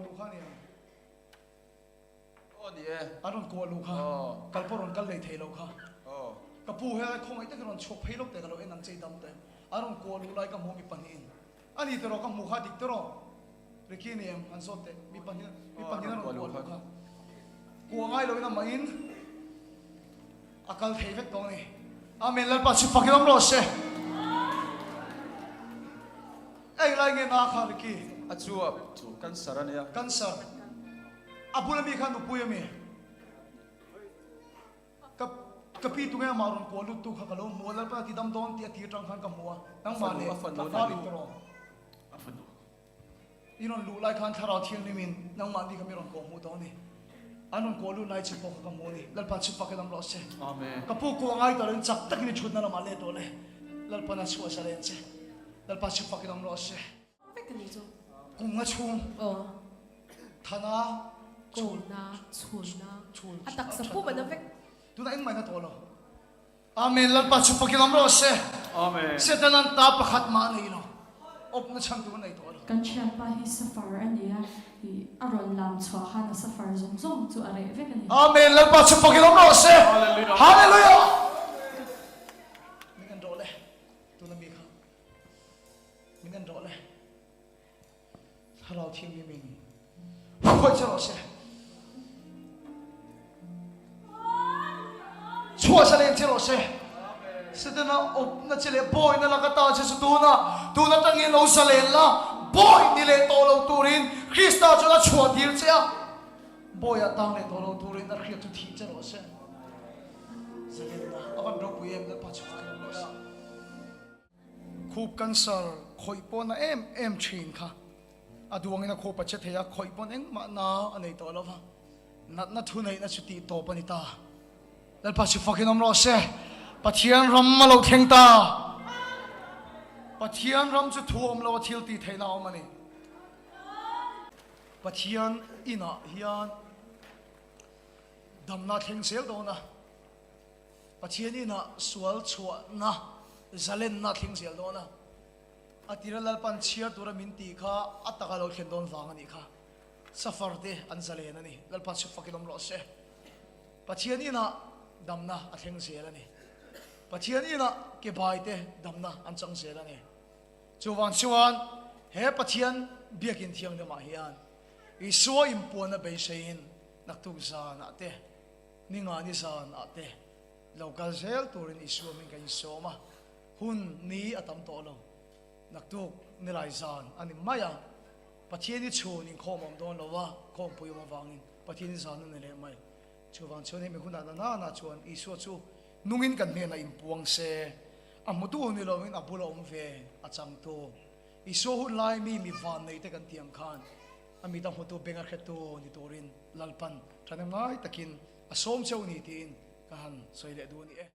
luh kha aniang. Aw ni e. An rawn kuah luh kha. Kal pawh rawn kal lei thei lo kha. Ka pu helai khawngaih takin rawn chhuak phei lawk teh ka lo en ang che i dam teh. An rawn kuah luh lai ka hmu mi pahnihin. A ni tiraw ka hmuh kha dik tiraw? Ricky ni em? An zawt teh. Mi pahnih mi pahnihin an rawn kuah luh kha. Kuah ngai loin amahin a kal thei vek tawh a ni. Amen Lalpa chu fak in awm rawh se. Eng lai nge na kha Ricky? A chuap cancer a nia. Cancer. A bula mi kha nupui a mi? Ka ka pi tunge amah rawn kuah lut tu kha ka lo hmu a, Lalpa ti dam dawn tih a tir tang khan ka hmu a, nangmah leh tlangval in tawrh. A fanu. I rawn luh lai khan thlarau thianghlim in nangmah ni kha mi rawn kawh hmuh tawh a ni. An rawn kuah lut lai che pawh kha ka hmu a ni. Lalpa chu fak in awm rawh se. Amen. Ka pu kuah ngai tawh loin chak takin i thutna lamah let tawh le. Lalpan a chhuah zalen che. Lalpa chu fak in awm rawh se. Vek a ni chu. Kum nga chhung. Aw. Thana. Kawna, chhunna. A taksa pum a na vek. Tunah engmah in a tawh lo. Amen Lalpa chu fakin awm rawh se. Amen. Setanan ta pakhat mah a nei lo. Awpna chhan tur a nei tawh lo. Kan thianpa hi safar a ni a, ih a rawn lam chhuah khan a safar zawng zawng chu a reh vek a ni. Amen Lalpa chu fakin awm rawh se. Hallelujah. Min en rawh le tuna mi kha min en rawh le Thlarau Thianghlim in khawih che rawh se. Chhuah sa leng che rawh se. Setana awpna che leh bawina laka ta che chu tuna tun atangin lo zalen la, bawi ni leh tawh lo turin Krista chuan a chhuah tir che a, bawiah tang leh tawh lo turin a hriat chu thih che rawh se. Zalenna a van ropui em Lalpa chu fak em rawh se. Khup cancer khawih pawh na em em thin kha a duangin a khup a che thei a, khawih pawn engmah na a nei tawh lo va, natna thu neihna chu tih tawp a ni ta. Lalpa chu fakin awm rawh se, Pathian ram a lo thleng ta. Pathian ram chu thu awm lo a thil tih theihna a awm a ni. Pathian inah hian damna thleng zel dawn a. Pathian inah sual chhuahna zalenna a thleng zel dawn a, a tira Lalpan chhiar tura min tih kha a taka lo thlen dawn vang a nih kha. Safar te an zalen a ni. Lalpa chu fakin awm rawh se. Pathian inah damna a thleng zel a ni. Pathian inah ke bai te damna an chang zel a ni. Chuvang chuan he Pathian biakin thianghlimah hian Isua inpuanna beiseiin naktuk zanah te, Ni nga ni zan ah te lo kal zel turin Isua min ka insawm a, hun ni a tam tawh lo. Naktuk nilai zan a ni mai a, Pathian i chhun inkhawm a awm dawn lo a, khawmpui awm avangin Pathian i zan a ni leh mai. Chuvang chuan hemi hunah na nana chuan Isua chu nungin kan hnenah inpuang se, a hmutu ni loin a bula awm ve a changtu. Isua hun lai mi mi vannei te kan tih ang khan a mit a hmutu beng a hretu ni turin Lalpan ṭhahnem ngai takin a sawm cheu ni tiin ka han sawi leh duh a ni e.